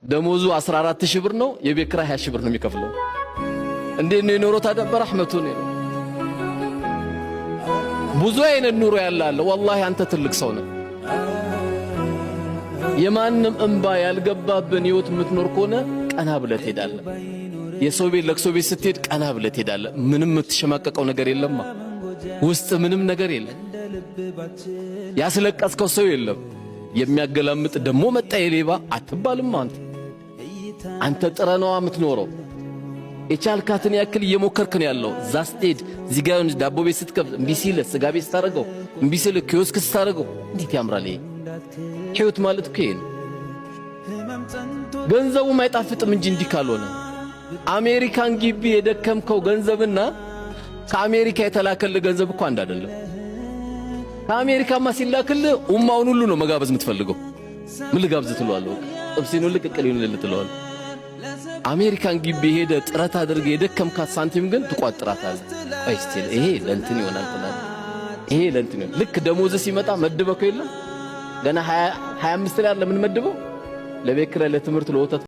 ደሞዙ 14 ሺህ ብር ነው። የቤት ኪራይ 20 ሺህ ብር ነው የሚከፍለው። እንዴት ነው የኖረው ታዲያ? በረሕመቱ ነው። ብዙ አይነት ኑሮ ያለ አለ። ወላሂ አንተ ትልቅ ሰው ነህ። የማንም እንባ ያልገባብን ህይወት የምትኖር ከሆነ ቀና ብለህ ትሄዳለህ። የሰው ቤት ለቅሶ ቤት ስትሄድ ቀና ብለህ ትሄዳለህ። ምንም የምትሸማቀቀው ነገር የለማ። ውስጥ ምንም ነገር የለም። ያስለቀስከው ሰው የለም። የሚያገላምጥ ደሞ መጣ የሌባ አትባልም። አንተ ጥረነዋ የምትኖረው የቻልካትን ያክል እየሞከርክ ነው ያለው። እዛ ስትሄድ እዚህ ጋር ዳቦ ቤት ስትከፍት እምቢ ሲልህ፣ ስጋ ቤት ስታደርገው እምቢ ሲልህ፣ ኪዮስክ ስታደርገው እንዴት ያምራል! ይሄ ህይወት ማለት እኮ ይሄ ነው። ገንዘቡም አይጣፍጥም እንጂ እንዲህ ካልሆነ አሜሪካን ግቢ የደከምከው ገንዘብና ከአሜሪካ የተላከልህ ገንዘብ እኮ አንድ አይደለም። ከአሜሪካማ ሲላክልህ ኡማውን ሁሉ ነው መጋበዝ የምትፈልገው። ምን ልጋብዝ ትለዋለህ? ጥብሴን ሁሉ ቅቅሌን ሁሉ ትለዋለህ። አሜሪካን ግቢ ሄደ ጥረት አድርገህ የደከምካት ሳንቲም ግን ትቋጥራታለህ። እስቲ ይሄ ለእንትን ይሆናል ትላለህ። ይሄ ለእንትን ይሆናል። ልክ ደሞዝ ሲመጣ መድበከው የለም ገና 25 ላይ አይደለም የምንመድበው ለቤት ኪራይ፣ ለትምህርት፣ ለወተት።